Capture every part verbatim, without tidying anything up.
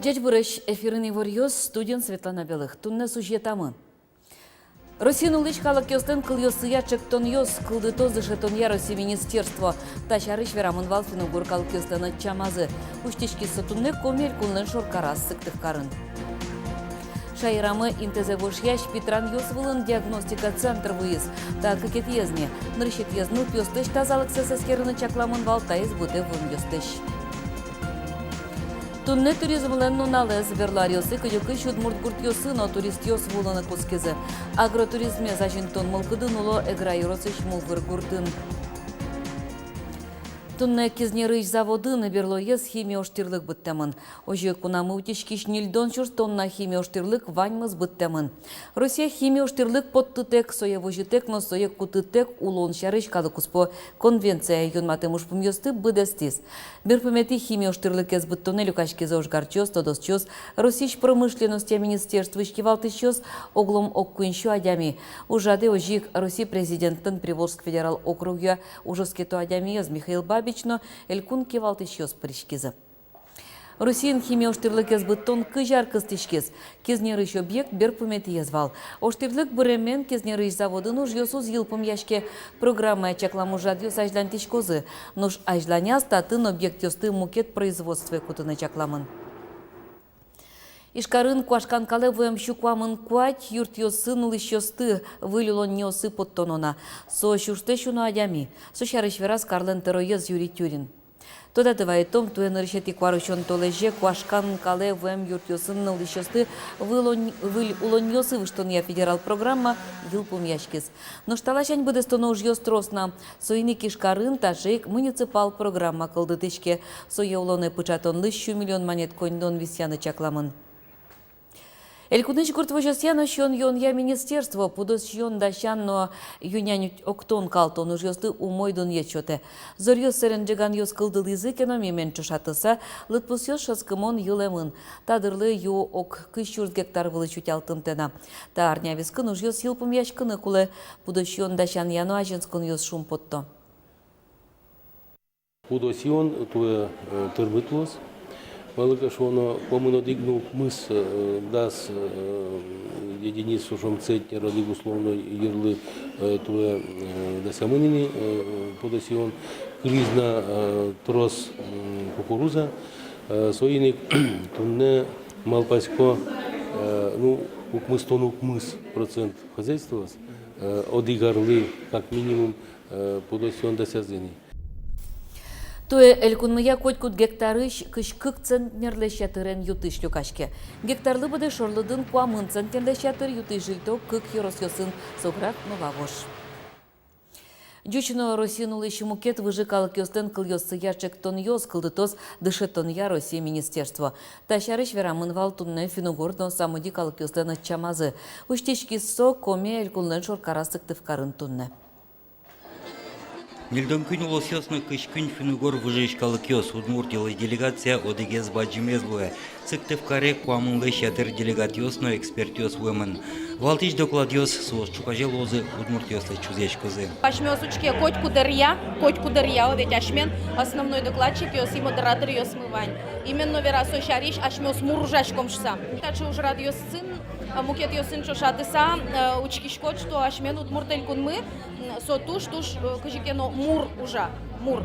Ӟечбуресь! Эфирын «Иворъёс», студиын Светлана Белых. Туннэ сюжетамы. Россиын улӥсь калыкъёслэн кылъёссыя ӵектонъёс кылдытоз дышетонъя Россия министерство. Та сярысь верамын вал финн-угор калыкъёслэн ӧтчамазы. Усьтӥськиз со туннэ Коми элькунлэн шоркараз Сыктывкарын. Шаерамы интызэ вошъясь питранъёс вылын диагностика центр вуиз. Та кыкетӥез ни. Нырысетӥез нылпиослэсь тазалыксэс эскерыны чакламын вал, таиз быдэ вуэмъёслэсь. Туннэ туризмлэн нуналэз. Берло аръёсы кыдёкысь удмурт гуртъёсы но туристъёс вуылыны кутскизы. Агротуризмез азинтон мылкыдын уло Эгра ёросысь Мувыр гуртын. Туннэ Кизнерысь заводын берлоез химия ожтӥрлык быдтэмын. Озьы кунамы утиськись ньыльдон сюрс тонна химия ожтӥрлык ваньмыз быдтэмын. Россия химия ожтӥрлык поттытэк, сое возьытэк но сое кутытэк улон сярысь калыккуспо конвенция юнматэм ужпумъёсты быдэстӥз. Берпуметӥ химия ожтӥрлыкез быдтонэ люкаськизы ожгарчиос, тодосчиос, Россиысь промышленностья министерствоысь кивалтӥсьёс, оглом ог куинь сю адями. Ужрадэ озьы ик Россия президентлэн Приволжск федерал округъя ужоскето адямиез Михаил Бабич но элькун кивалтӥсьёс пыриськизы. Россиын химия ожтӥрлыкез быдтон кызь ар кыстӥськиз. Кизнерысь объект берпуметӥез вал. Ожтӥрлык быремен Кизнерысь заводын ужъёс уз йылпумъяське. Программая чаклам ужрадъёс азьланьтӥськозы. Нош азьланяз татын объектъёсты мукет производствое кутыны чакламын. Ижкарын куашкан калэ вуэм сю куамын куать юртъёсын улӥсьёсты выль улонниосы поттоно на. Со сюрслэсь уно адями. Со сярысь вераз карлэн тӧроез Юрий Тюрин. Тодады вайытом, туэ нырысетӥ куарусён толэзе куашкан калэ вуэм юртъёсын улӥсьёсты выль улон-, выль улонниосы выжтонъя федерал программа йылпумъяськиз. Нош та ласянь быдэстоно ужъёс трос на. Соин ик Ижкарын таӵе ик муниципал программа кылдытӥське. Сое улонэ пыӵатонлы сю миллион манет коньдон висъяны чакламын. Элькунысь гурт возёсъя но сиён-юонъя министерство пудо сиён дасян но ю-нянь октон-калтон ужъёслы умой дунъет сётэ. Зоръёс сэрен ӝеганъёс кылдылӥзы ке но, мимен ӵошатыса, лыдпусъёс шӧдскымон йылэмын. Та дырлы ю ог кызь сюрс гектар вылысь утялтымтэ на. Та арня вискын ужъёс йылпумъяськыны кулэ. Пудо сиён дасянъя но азинсконъёс шумпотто. Пудо сиён туэ, э, тырмыт луоз. Малы ке шуоно, комын одӥг но укмыс, э, дас, э, единиц, шуом, центнер одӥг условной йырлы, э, туэ, э, дасямын ини, э, пудо сиён. Кылиз на, э, трос, м, кукуруза. Э, соин ик туннэ малпасько, э, ну, укмыстон укмыс процент хозяйствоос, э, одӥг арлы как минимум, э, пудо сиён дасязы ини. Туэ элькунмыя котькуд гектарысь кызь кык центнерлэсь ятырен ю-тысь люкаське. Гектарлы быдэ шорлыдын куамын центнерлэсь ятыр ю-тысь жильто кык ёросъёсын: Сограк но Вавож. Ӟуч но Россиын улӥсь мукет выжы калыкъёслэн кылъёссыя ӵектонъёс кылдытоз дышетонъя Россия министерство. Та сярысь верамын вал туннэ финн-угор но самоди калыкъёслэн ӧтчамазы. Усьтӥськиз со Коми элькунлэн шоркараз Сыктывкарын туннэ. Ньыльдон куинь улосъёс но кызь куинь финн-угор выжыысь калыкъёс. Удмуртилэсь делегация одӥгез бадӟымез луэ. Сыктывкаре куамынлэсь ятыр делегатъёс но экспертъёс вуэмын. Валтӥсь докладъёс, соос ӵуказе луозы, удмуртъёслы чузъяськозы. Асьмеос учке котькуд ӧръя, котькуд ӧръя, о, ведь асьмелэн основной докладчикъёс и модераторъёсмы вань. Именно вера со сярысь, асьмеос мур ужаськом шуса. Таӵе ужрадъёсын, а, мукетъёсын ӵошатыса, а, учкиськод, что асьмелэн Удмурт Элькунмы, м, со туж, туж, э, кызьы ке но мур ужа, мур.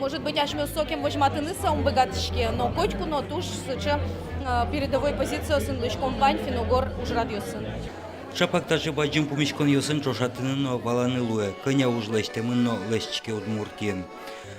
Может быть, асьмеос сокем возьматыны сое ум быгатӥське, но котьку но туж сыӵе, э, передовой позициосын луиськом вань финн-угор ужрадъёсын. Ӵапак таӵе бадӟым пумиськонъёсын ӵошатыны но валаны луэ, кӧня уж лэсьтэмын но лэсьтӥське Удмуртиын.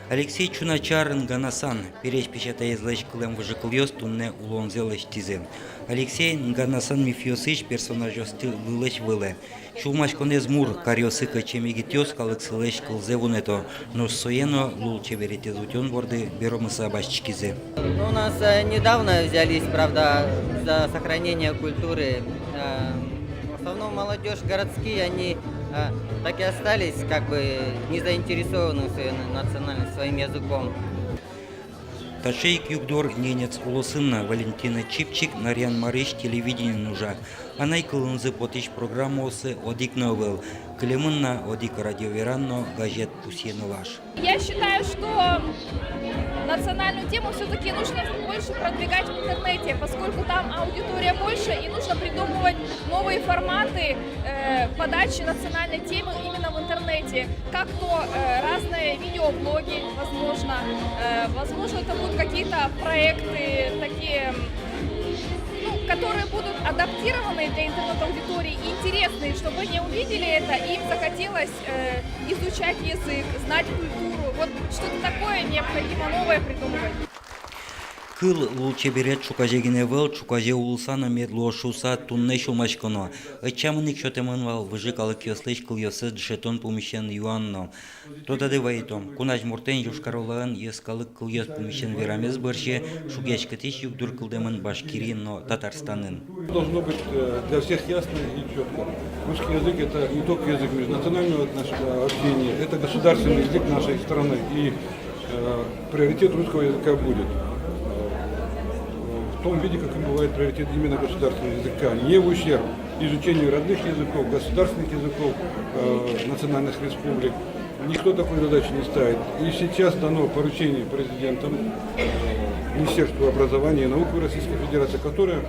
Алексей Чуначар Нганасан, пересь песятаезлэсь кылэм выжыкылъёс туннэ улонзэ лэсьтӥзы. Алексей Нганасан мифъёсысь персонажъёсты лулэсь вылэ. Сюлмаськонэз мур, каръёсы кӧчем егитъёс калыксылэсь кылзэ вунэто, нош сое но лулчеберетэз утён борды беромыса басьтӥськизы. Ну, у нас, э, недавно взялись, правда, за сохранение культуры. Э, в основном молодёжь городские, они, э, так и остались, как бы, не заинтересованы в своей на-, национальности, своим языком. Таӵе ик югдур Ненец улосын но. Валентина Чипчик Нарьян-Марысь телевидениын ужа. Анай кылынызы потӥсь программаосы одӥг но ӧвӧл. Кылемын на одӥг радиоверан но газет пусъены лаш. Я считаю, что на Национальную тему всё-таки нужно больше продвигать в интернете, поскольку там аудитория больше, и нужно придумывать новые форматы, э, подачи национальной темы именно в интернете. Как то, э, разные видеоблоги, возможно, э, возможно, это будут какие-то проекты такие, ну, которые будут адаптированы для интернет-аудитории, интересные, чтобы они увидели это, и им захотелось, э, изучать язык, знать культуру. Вот что-то такое необходимо новое придумывать. Кыл лулчеберет ӵуказе гинэ ӧвӧл, ӵуказе улыса но мед луоз шуыса туннэ сюлмаськоно. Ӧтчамын ик сётэмын вал выжы калыкъёслэсь кылъёссэс дышетон пумысен юан но. Тодады вайытом, кун азьмуртэн Йошкар-Олаын йӧскалык кылъёс пумысен верамез бӧрсьы шугъяськытӥсь югдур кылдэмын Башкириын но Татарстанын. Должно быть, э, для всех ясно и чётко. Русский язык — это не только язык межнационального отнош-, э, общения, это государственный язык нашей страны. И, э, приоритет русского языка будет, э, в том виде, каким бывает приоритет именно государственного языка, не в ущерб изучению родных языков, государственных языков, э, национальных республик. Никто такой задачи не ставит. И сейчас дано поручение президентом, э, Министерству образования и науки Российской Федерации, которое, э,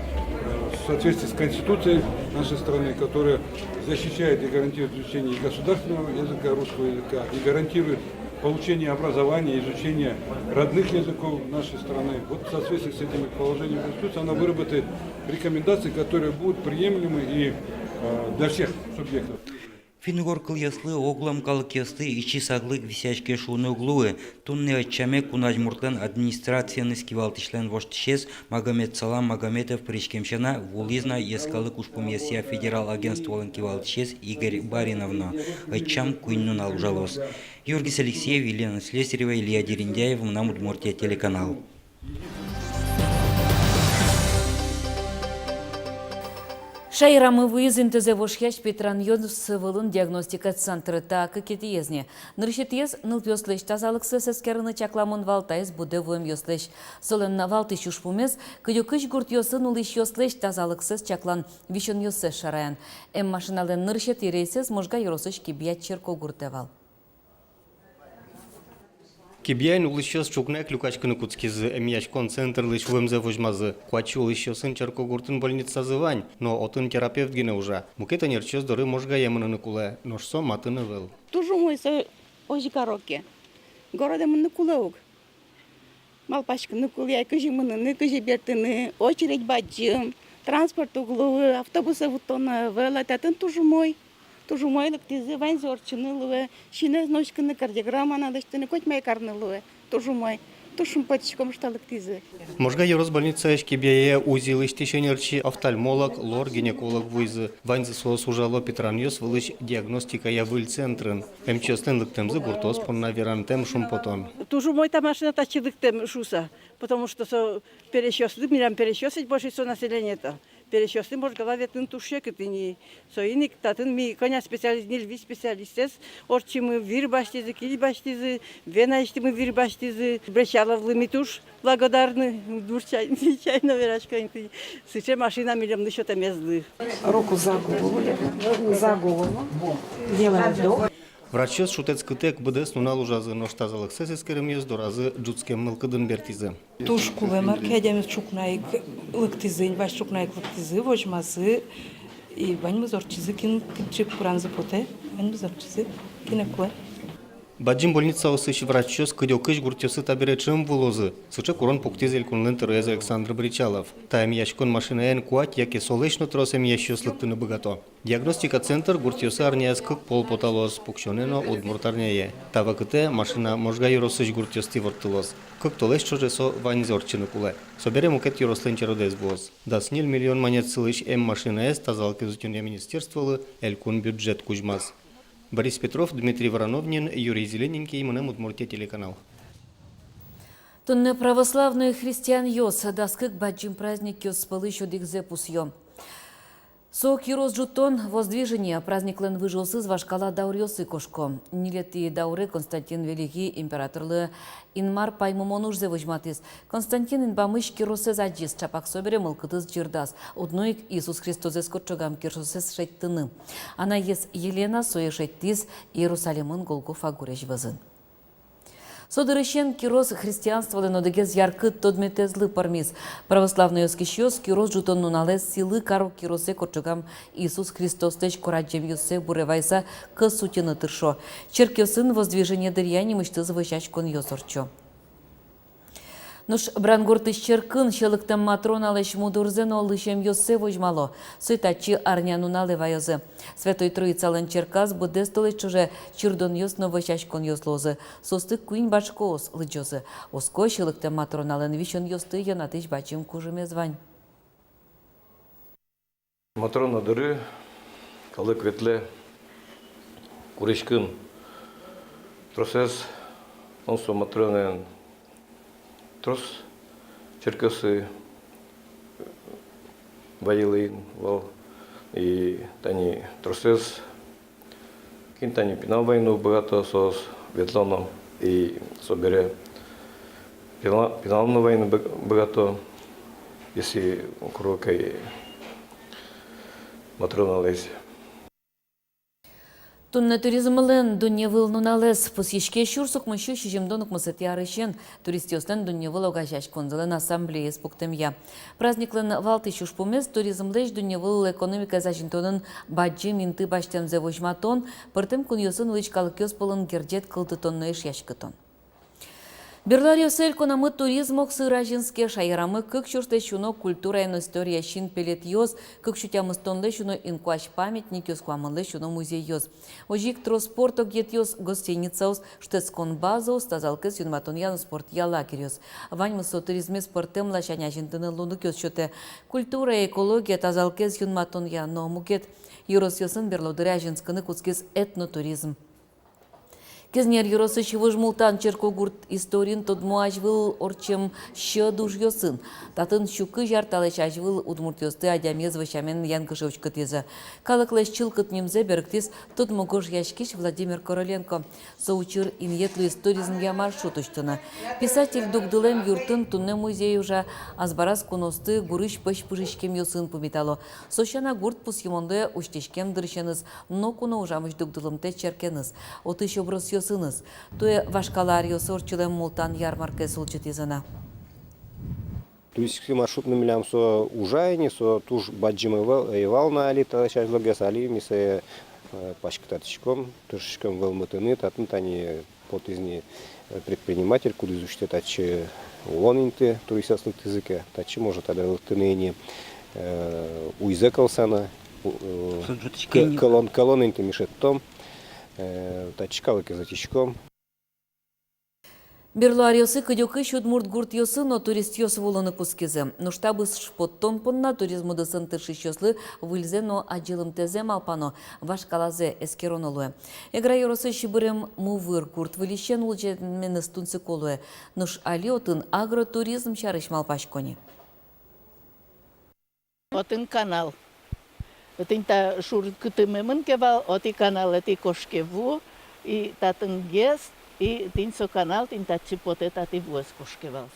в соответствии с Конституцией нашей страны, которое защищает и гарантирует изучение и государственного языка, русского языка, и гарантирует получение образования, изучение родных языков нашей страны. Вот в соответствии с этим положением Конституции она выработает рекомендации, которые будут приемлемы и, э, для всех субъектов. Финн-угор кылъёслы оглом калыкъёсты ичи саклык висъяське шуыны уг луы. Туннэ ӧтчаме кун азьмуртлэн администрациеныз кивалтӥсьлэн воштӥсез Магомедсалам Магометов пыриськем сяна вуылӥз на йӧскалык ужпумъёсъя федерал агентстволэн кивалтӥсез Игорь Баринов но. Ӧтчам куинь нунал ужалоз. Юргис Алексеев, Елена Слесарева, Илья Дерендяев, «Мынам Удмуртие» телеканал. Шаерамы вуиз интызэ вошъясь ветеранъёс вылын диагностика центр. Та кыкетӥез ни. Нырысетӥез нылпиослэсь тазалыксэс эскерыны чакламын вал, таиз будэ вуэмъёслэсь. Солэн валтӥсь ужпумез — кыдёкысь гуртъёсын улӥсьёслэсь тазалыксэс чаклан, висёнъёссэс шараян. Эм машиналэн нырысетӥ рейсэз Можга ёросысь Кибья черкогуртэ вал. Кибьяын улӥсьёс ӵукна ик люкаськыны кутскизы, эмъяськон центрлэсь вуэмзэ возьмазы. Куать сю улӥсьёсын черкогуртын больницазы вань, но отын терапевт гинэ ужа. Мукет ӧнерчиос доры Можгае мыныны кулэ, нош со матын ӧвӧл. Туж умой со, озьы каро ке. Городэ мыныны кулэ ук. Малпаськыны кулэ ай, кызьы мыныны, кызьы бертыны, очередь бадӟым, транспорт уг луы, автобусэ вуттоно ӧвӧл, а татын туж умой. Туж умой лыктӥзы, ваньзэ ортчыны луэ, синэз нуиськыны, кардиограмма но лэсьтыны, коть мае карыны луэ. Туж умой, туж шумпотӥськом, что лыктӥзы. Можга ёрос больницаысь Кибьяе УЗИ лэсьтӥсь ӧнерчи, офтальмолог, лор, гинеколог вуизы. Ваньзы соос ужало ветеранъёс вылысь диагностикая выль центрын. Эмчиослэн лыктэмзы гуртоос понна верантэм шумпотон. Туж умой та машина татчы лыктэм шуыса, потому что со пересьёслы, милям пересьёс ведь больше всего население-то. Пересьёслы Можгалы ветлыны туж секыт ини. Соин ик татын ми кӧня специалист, ньыль-вить специалистсэс ортчимы, вир басьтӥзы, киль басьтӥзы, венаысьтымы вир басьтӥзы, Бречаловлы ми туж благодарны, удмурт чай, чай но верасько инты. Сыӵе машина милемлы сётэмезлы. Руку за голову, за голову. Делаем вдох. Врачъёс шутэтскытэк быдэс нунал ужазы, нош тазалыксэс эскеремъёс доразы ӝутскем мылкыдын бертӥзы. Туж кулэ мар ке адямиос ӵукна ик лыктӥзы, инь вазь ӵукна ик лыктӥзы, возьмазы, и ваньмыз ортчизы, кин кытчы куранзы потэ, ваньмыз ортчизы, кинэ кулэ. Бадӟым больницаосысь врачъёс кыдёкысь гуртъёсы табере ӵем вуылозы. Сыӵе курон пуктӥз элькунлэн тӧроез Александр Бречалов. Та эмъяськон машинаен куать яке солэсь но трос эмъясьёс лыктыны быгато. Диагностика центр гуртъёсы арняяз кык пол поталоз, пуксёнэ но удмурт арняе. Та вакытэ машина Можга ёросысь гуртъёстӥ ворттылоз. Кык толэзь ӵоже со ваньзэ ортчыны кулэ. Собере мукет ёрослэн черодэз вуоз. Дас ньыль миллион манет сылӥсь эм машинаез тазалыкез утёнъя министерстволы элькун бюджет кузьмаз. Борис Петров, Дмитрий Воронов но Юрий Зелененький, «Мынам Удмуртие» телеканал. Туннэ православной христианъёс дас кык бадӟым праздникъёс пӧлысь одӥгзэ пусъё. Со кирос ӝутон, Воздвижение. Праздниклэн выжыосыз вашкала дауръёсы кошко. Ньылетӥ дауре Константин Великий императорлы Инмар паймымон ужзэ возьматӥз. Константин инбамысь киросэз адӟиз, ӵапак собере мылкыдыз ӟырдаз. Одно ик Иисус Христосэз курчогам киросэз шедьтыны. Анаез Елена сое шедьтӥз Иерусалимын Голгофа гурезь вӧзын. Со дырысен кирос христианстволэн одӥгез яркыт тодметэзлы пӧрмиз. Православной оскисьёс кирос ӝутон нуналэз сӥлы каро киросэ кортчогам Иисус Христослэсь курадӟемъёссэ буре вайыса кӧс утьыны тыршо. Черкъёсын воздвижение дыръя нимысьтыз вӧсяськонъёс ортчо. Нош Брангуртысь черкын Сьӧлыктэм Матроналэсь мудорзэ но лысьӧмъёссэ возьмало. Сое татчы арнянуналэ ваёзы. Святой Троицалэн черказ быдэс толэзь ӵоже чирдонъёс но вӧсяськонъёс луозы. Соосты куинь башкаос лыдӟозы. Оско, Сьӧлыктэм Матроналэн висёнъёсты йӧнатӥсь бадӟым кужымез вань. Матрона доры калык ветлэ куриськыны. Тросэз, мон со Матронаен трос черкъёсы вайылӥ вал, и тани тросэз, кин тани пинал вайыны уг быгато, соос ветло но, и собере пинал, пинал но вайыны быг-, быгато, если куро ке Матроналэсь. Туннэ туризмлэн дунневыл нуналэз пусйиське сюрс укмыссю сизьымдон укмысэтӥ арысен туристъёслэн дунневыл огазеяськонзылэн ассамблеяез пуктэмъя. Праздниклэн валтӥсь ужпумез — туризмлэсь дунневыл экономикаез азинтонын бадӟым инты басьтэмзэ возьматон, пӧртэм кунъёсын улӥсь калыкъёс пӧлын герӟет кылдытон но эшъяськытон. Берло аръёсы элькунамы туризм огсыр азинске. Шаерамы кык сюрслэсь уно культурая но история синпелетъёс, кык сю тямыстонлэсь уно инкуазь памятникъёс, куамынлэсь уно музейёс. Озьы ик трос спорт огъетъёс, гостиницаос, шутэтскон базаос, тазалыкез юнматонъя но спортъя лагерьёс. Ваньмыз со туризмез пӧртэм ласянь азинтыны луонлыкъёс сётэ. Культура, экология, тазалыкез юнматонъя но мукет ёросъёсын берло дыре азинскыны кутскиз этнотуризм. Кизнер ёросысь Выжмултан черкогурт историын тодмо азьвыл ортчем сьӧд ужъёсын. Татын сю кызь ар талэсь азьвыл удмуртъёсты адямиез вӧсямен янгыше уськытӥзы. Калыклэсь чылкыт нимзэ берыктӥз тодмо гожъяськись Владимир Короленко. Со учыр инъет луиз туризмъя маршрут усьтыны. Писатель дугдылэм юртын туннэ музей ужа, азбараз куноосты гурысь пӧсь пыжиськемъёсын пумитало. Со сяна, гурт пусйымон луэ усьтӥськем дырысеныз, ноку но ужамысь дугдылымтэ черкеныз, отысь образъёсыныз. Туэ вашкала аръёсы ортчылэм Мултан ярмаркаез улӟытӥзы на. Туристический маршрут но милям со ужа ини, со туж бадӟым ӧй вал, ӧй вал на али талэсь азьлогес, али ми сое, э, паськытатӥськом, тыршиськом вӧлмытыны. Татын тани потӥз ни, э, предприниматель, кудӥз усьтэ татчы улон инты, туристъёс лыктӥзы ке, татчы может табере лыктыны ини, э, уйзэ кӧлса на, у-, э, кӧ-, кӧлон, кӧлон инты ми шедьтом, э, татчы калыкез ӧтиськом. Берло аръёсы кыдёкысь удмурт гуртъёсы но туристъёс вуылыны кутскизы. Нош та быш поттон понна туризм удысын тыршисьёслы выльзэ но адӟылымтэзэ малпано, вашкалазэ эскероно луэ. Эгра ёросысь бырем Мувыр гурт выльысен улӟеменыз тунсыко луэ. Нош али отын агротуризм сярысь малпасько ни. Отын канал. Тӥни та шур кытымемын ке вал, отӥ канал, отӥ кошке ву, и татын ГЭС, и тӥни со канал, тӥни татчы потэ, татӥ вуэз кошке вал.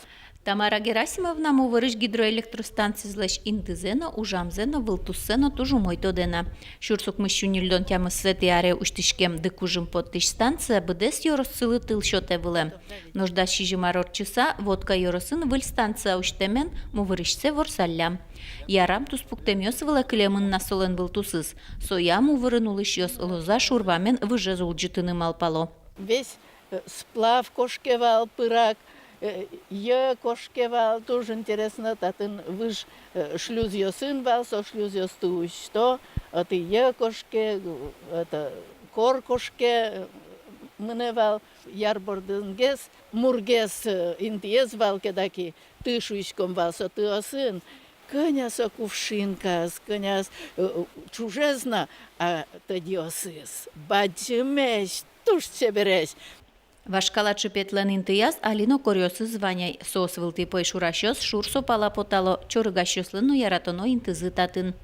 Тамара Герасимовна Мувырысь гидроэлектростанцизлэсь интызэ но, ужамзэ но, вылтуссэ но туж умой тодэ на. Сюрс укмыссю ньыльдон тямысэтӥ аре усьтӥськем ды кужым поттӥсь станция быдэс ёроссылы тыл сётэ вылэм. Нош дас сизьым ар ортчыса Вотка ёросын выль станция усьтэмен Мувырысьсэ ворсаллям. Ярам, туспуктэмъёс вылэ кылемын на солэн вылтусыз. Соя Мувырын улӥсьёс лоза шур вамен выжез улӟытыны малпало. Весь, э, сплав кошке вал пырак, э, йӧ кошке вал, туж интересно, татын выж, э, шлюзъёсын вал, со шлюзъёсты усьто, отӥ йӧ кошке, э, это, кор кошке, э, мынэ вал. Яр бордын гес, мургес, э, интыез вал ке, дак и ты шуиськом вал со тыосын. Кӧня со кувшинкаос, кӧня, э, э, ӵужез на, а тӧдьыосыз бадӟымесь, туж чебересь. Вашкала чыпетлэн интыяз али но коръёсыз вань ай. Соос вылтӥ пӧйшурасьёс шур сопала потало, чорыгасьёслэн но яратоно интызы татын.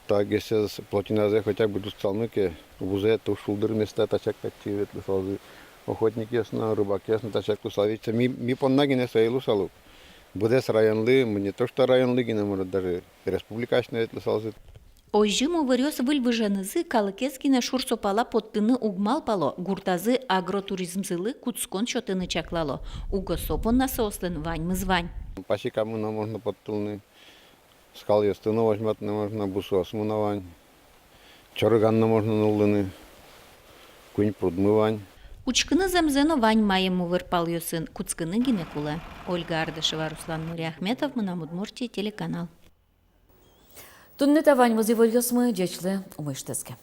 Та гесэз, плотиназэ хотя бы луысалмы ке, вузэ туж шулдыр места тачак татчы ветлысалзы. Охотникъёс но, рыбакъёс но тачак луысалзы. Ми, ми понна гинэ со ӧй луысал ук. Быдэс районлы, ми не то что районлы гинэ, может, даже республикаысь но ветлысалзы. Озьы мувыръёс выль выженызы калыкез гинэ шур-сопала поттыны уг малпало, гуртазы агротуризмзылы кутскон сётыны чаклало. Уго со понна соослэн ваньмыз вань. Пасекамы но можно поттылыны, скалъёсты но возьматыны можно, бусыосмы но вань, чорыган но можно нуллыны, куинь прудмы вань. Учкыны зэмзэ но вань маем мувыр палъёсын, кутскыны гинэ кулэ. Ольга Ардашева, Руслан Нуриахметов, «Мынам Удмуртие» телеканал. Туннэ та ваньмыз иворъёсмы. Ӟеч луэ, умойсьтыз ке.